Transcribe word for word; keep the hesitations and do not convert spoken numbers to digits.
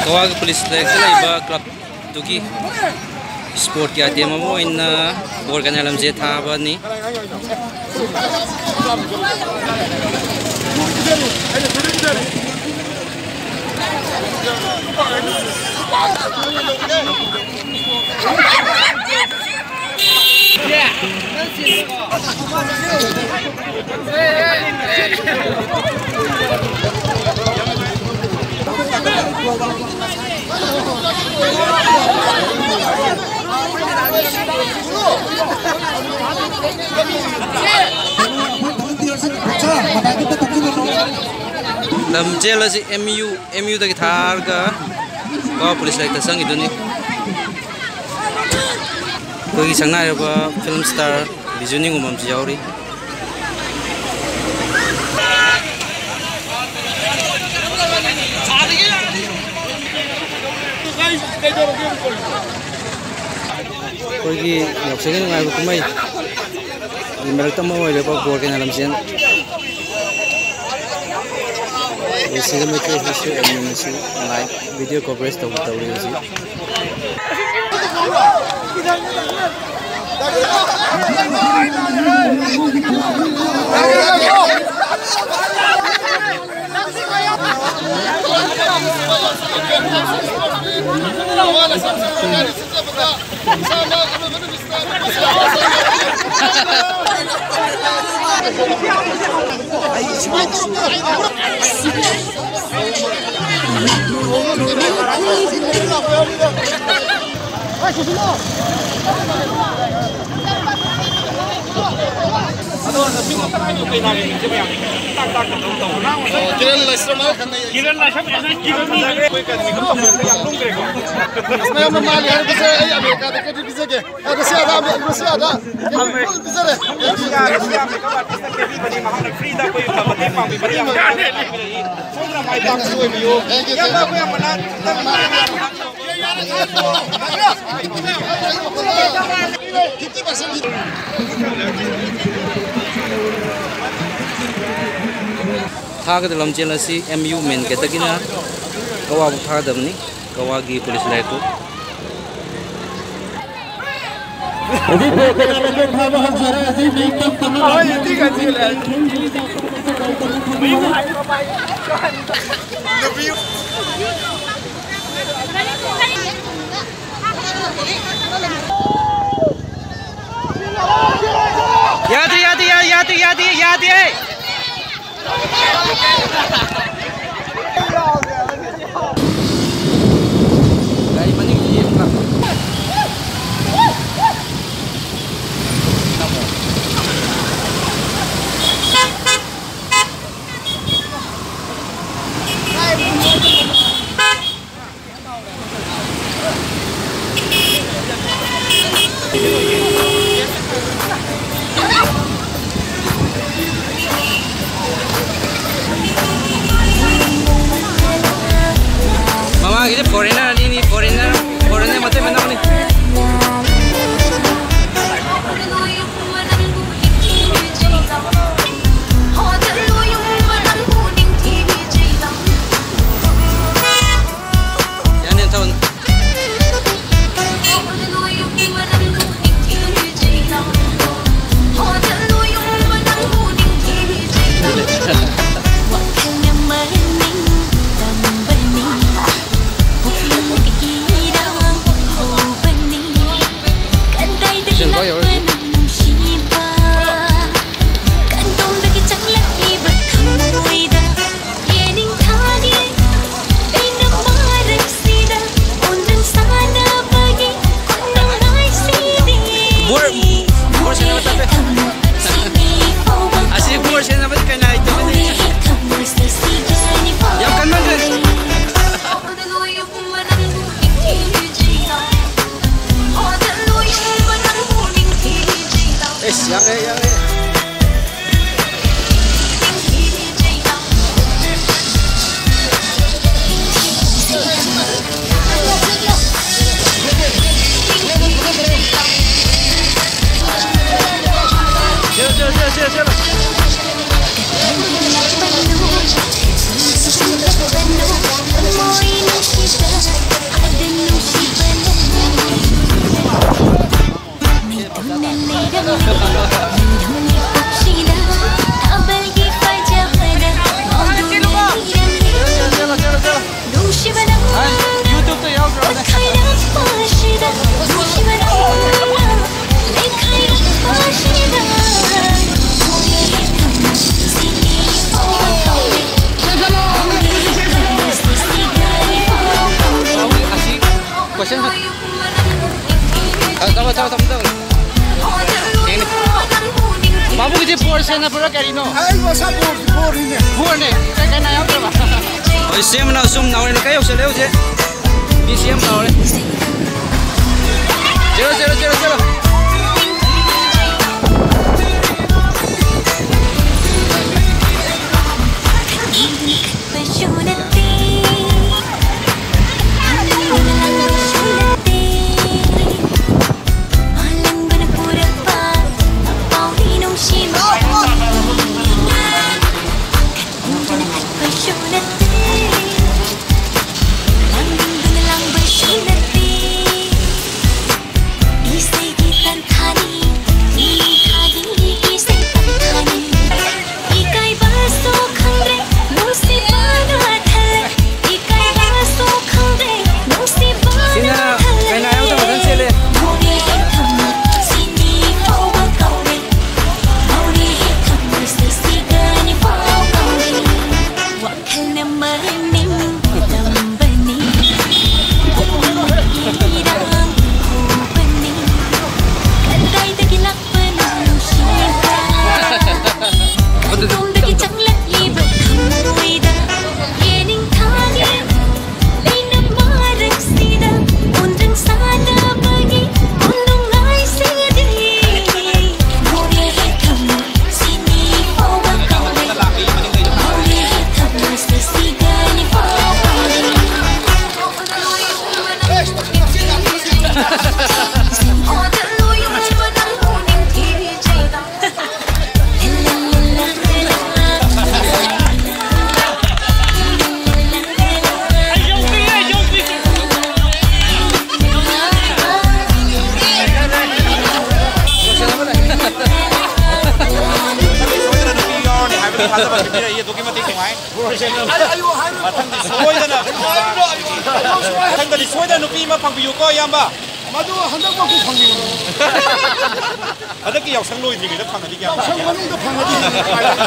ꯀꯋꯥꯒ police ꯂꯩꯔꯛꯇ ꯂꯩꯕ ꯀ꯭ꯂꯕꯇꯨꯒꯤ ꯁ꯭ꯄꯣꯔꯠꯀꯤ item ꯑꯃ ꯑꯣꯏꯅ ꯕꯣꯜ ꯀꯅꯥ ꯂꯝꯖꯦꯜ ꯊꯥꯕꯅꯤ꯫ ꯂꯝꯖꯦꯜ ꯑꯁꯤ ꯑꯦꯝ ꯌꯨ, ꯑꯦꯝ ꯌꯨꯗꯒꯤ ꯊꯥꯔꯒ ꯒꯣꯋꯥ ꯄꯨꯂꯤꯁ ꯂꯩꯔꯛꯇ ꯆꯪꯈꯤꯗꯨꯅꯤ꯫ ꯑꯩꯈꯣꯏꯒꯤ ꯁꯛꯅꯥꯏꯔꯕ ꯐꯤꯂꯝ ꯁ꯭ꯇꯥꯔ ꯕꯤꯖꯨ ꯅꯤꯡꯉꯣꯝꯕꯝꯁꯨ ꯌꯥꯎꯔꯤ꯫ ꯑꯩꯈꯣꯏꯒꯤ ꯌꯥꯎꯁꯪꯒꯤ ꯅꯨꯡꯉꯥꯏꯕ ꯀꯨꯝꯍꯩꯒꯤ ꯃꯔꯛꯇ ꯑꯃ ꯑꯣꯏꯔꯤꯕ ꯕꯣꯔ ꯀꯩꯅꯥ ꯂꯝꯖꯦꯟ ꯁꯤꯡꯖꯃꯩ ꯀꯦ ꯑꯦꯁ ꯁꯤ ꯁꯤ ꯑꯦꯝ ꯌꯨꯅꯁꯨ ꯂꯥꯏꯚ ꯚꯤꯗꯤꯑꯣ ꯀꯣꯚꯔꯦꯖ ꯇꯧ-, ꯇꯧꯔꯤ ꯍꯧꯖꯤꯛ꯫ ꯀꯤꯔꯟ ꯂꯥꯏꯁ꯭ꯔꯝ ꯍꯥꯏꯔ ꯈꯪꯅꯩ꯫ ꯀꯤꯔꯟ ꯂꯥꯏꯁ꯭ꯔꯝ, ꯑꯩꯈꯣꯏ ꯀꯩꯅꯣ ꯌꯥꯝ ꯂꯨꯝꯈ꯭ꯔꯦꯀꯣ꯫ ꯃꯌꯥꯝꯅ ꯃꯥꯜꯂꯤ ꯍꯥꯏꯔꯛꯄꯁꯦ ꯑꯩ ꯑꯃꯦꯔꯤꯀꯥꯗ ꯀꯦꯟꯗꯤ ꯄꯤꯖꯒꯦ꯫ ꯑ, ꯔꯨꯁꯤꯌꯥꯗ, ꯔꯨꯁꯤꯌꯥꯗ ꯀꯦꯟꯗꯤ ꯐꯨꯜ ꯄꯤꯖꯔꯦ꯫ ꯔꯨꯁꯤꯌꯥ, ꯔꯨꯁꯤꯌꯥ ꯃꯦꯀꯞ ꯑꯥꯔꯇꯤꯁꯅ ꯀꯦꯕꯤꯕꯅꯤ, ꯃꯍꯥꯛꯅ ꯐ꯭ꯔꯤꯗ ꯑꯩꯈꯣꯏ ꯃꯇꯦꯡ ꯄꯥꯡꯕꯤꯕꯅꯤ꯫ ꯌꯥꯝ ꯅꯨꯡꯉꯥꯏꯖꯔꯦ꯫ ꯁꯣꯝꯅ ꯃꯥꯏ ꯄꯥꯛꯄꯁꯨ ꯑꯣꯏꯕꯤꯌꯨ꯫ ꯏꯌꯥꯝꯕ ꯑꯩꯈꯣꯏ ꯑꯃꯅ ꯈꯤꯇꯪ ꯊꯥꯒꯗꯕ ꯂꯝꯖꯦꯜ ꯑꯁꯤ ꯑꯦꯝ ꯌꯨ ꯃꯦꯟ ꯒꯦꯠꯇꯒꯤꯅ ꯀꯋꯥꯕꯨ ꯊꯥꯗꯕꯅꯤ, ꯀꯋꯥꯒꯤ ꯄꯨꯂꯤꯁ ꯂꯥꯏꯔꯤꯛꯇꯨ꯫ ꯌꯥꯗꯦ, ꯌꯥꯗꯦ, ꯌꯥꯗꯦ, ꯌꯥꯗꯦ, ꯌꯥꯗꯦ, ꯌꯥꯗꯦ꯫ ꯒꯥꯔꯤ ꯃꯅꯤꯡ ꯌꯦꯡꯉꯨ꯫ ꯃꯃꯥꯡꯒꯤꯁꯦ foreigner ꯑꯅꯤꯅꯤ, foreigner, foreigner ꯃꯇꯩ ꯃꯅꯥꯎꯅꯤ꯫ ꯌꯥꯅꯤ, ꯊꯧ꯫ ꯕꯣꯔ, ꯕꯣꯔ ꯁꯥꯟꯅꯕ ꯇꯞꯄꯦ꯫ ꯑꯁꯤ ꯕꯣꯔ ꯁꯥꯟꯅꯕꯗꯤ ꯀꯩꯅꯣ ꯍꯩꯇꯕꯅꯤ꯫ ꯌꯥꯝ ꯀꯟꯃꯟꯈ꯭ꯔꯦ꯫ ꯑꯦꯁ, ꯌꯥꯔꯦ, ꯌꯥꯔꯦ꯫ ꯊꯝꯃꯣ, ꯊꯝꯃꯣ꯫ ꯌꯦꯡꯅꯤ꯫ ꯕꯥꯕꯨꯒꯤꯗꯤ ꯐꯣꯔ ꯁꯦꯟꯅꯕ꯭ꯔꯥ ꯀꯔꯤꯅꯣ? ꯑꯩ ꯃꯁꯥ ꯐꯣꯔ, ꯐꯣꯔꯅꯤꯅꯦ꯫ ꯐꯣꯔꯅꯦ? ꯀꯩ, ꯀꯩꯅꯣ ꯌꯥꯎꯗ꯭ꯔꯕ? ꯍꯣꯏ, ꯁꯦꯝꯕꯅ ꯁꯨꯝ ꯅꯥꯎꯔꯦꯟ ꯂꯩꯀꯥꯏ ꯌꯧꯁꯜꯂꯦ ꯍꯧꯖꯤꯛ꯫ ꯃꯤ ꯁꯦꯝ ꯇꯧꯔꯦ꯫ ꯆꯦꯜꯂꯣ, ꯆꯦꯜꯂꯣ, ꯆꯦꯜꯂꯣ, ꯆꯦꯜꯂꯣ꯫ ꯁꯤꯅ ꯀꯩꯅꯥ ꯌꯥꯎꯗꯕ ꯃꯊꯟ ꯆꯦꯜꯂꯦ꯫ ꯁꯣꯏꯗꯅ ꯅꯨꯄꯤ ꯌꯥꯎꯔꯅꯤ ꯍꯥꯏꯕꯒꯤ ꯊꯥꯖꯕ ꯄꯤꯕꯤꯔꯛꯏ꯫ ꯑꯗꯨꯛꯀꯤ ꯃꯇꯤꯛ ꯅꯨꯡꯉꯥꯏ꯫ ꯃꯊꯪꯗꯤ ꯁꯣꯏꯗꯅ, ꯃꯊꯪꯗꯗꯤ ꯁꯣꯏꯗꯅ ꯅꯨꯄꯤ ꯑꯃ ꯐꯪꯕꯤꯌꯨꯀꯣ, ꯏꯌꯥꯝꯕ꯫ ꯃꯗꯨ ꯍꯟꯗꯛꯃꯛꯄꯨ ꯐꯪꯅꯤꯡꯕꯅꯤ꯫ ꯍꯟꯗꯛꯀꯤ ꯌꯥꯎꯁꯪ ꯂꯣꯏꯗ꯭ꯔꯤꯉꯩꯗ ꯐꯪꯉꯗꯤ ꯀꯌꯥꯝ ꯌꯥꯎꯁꯪ ꯃꯅꯨꯡꯗ ꯐꯪꯉꯗꯤ ꯍꯦꯟꯅ ꯅꯨꯡꯉꯥꯏꯔꯦ꯫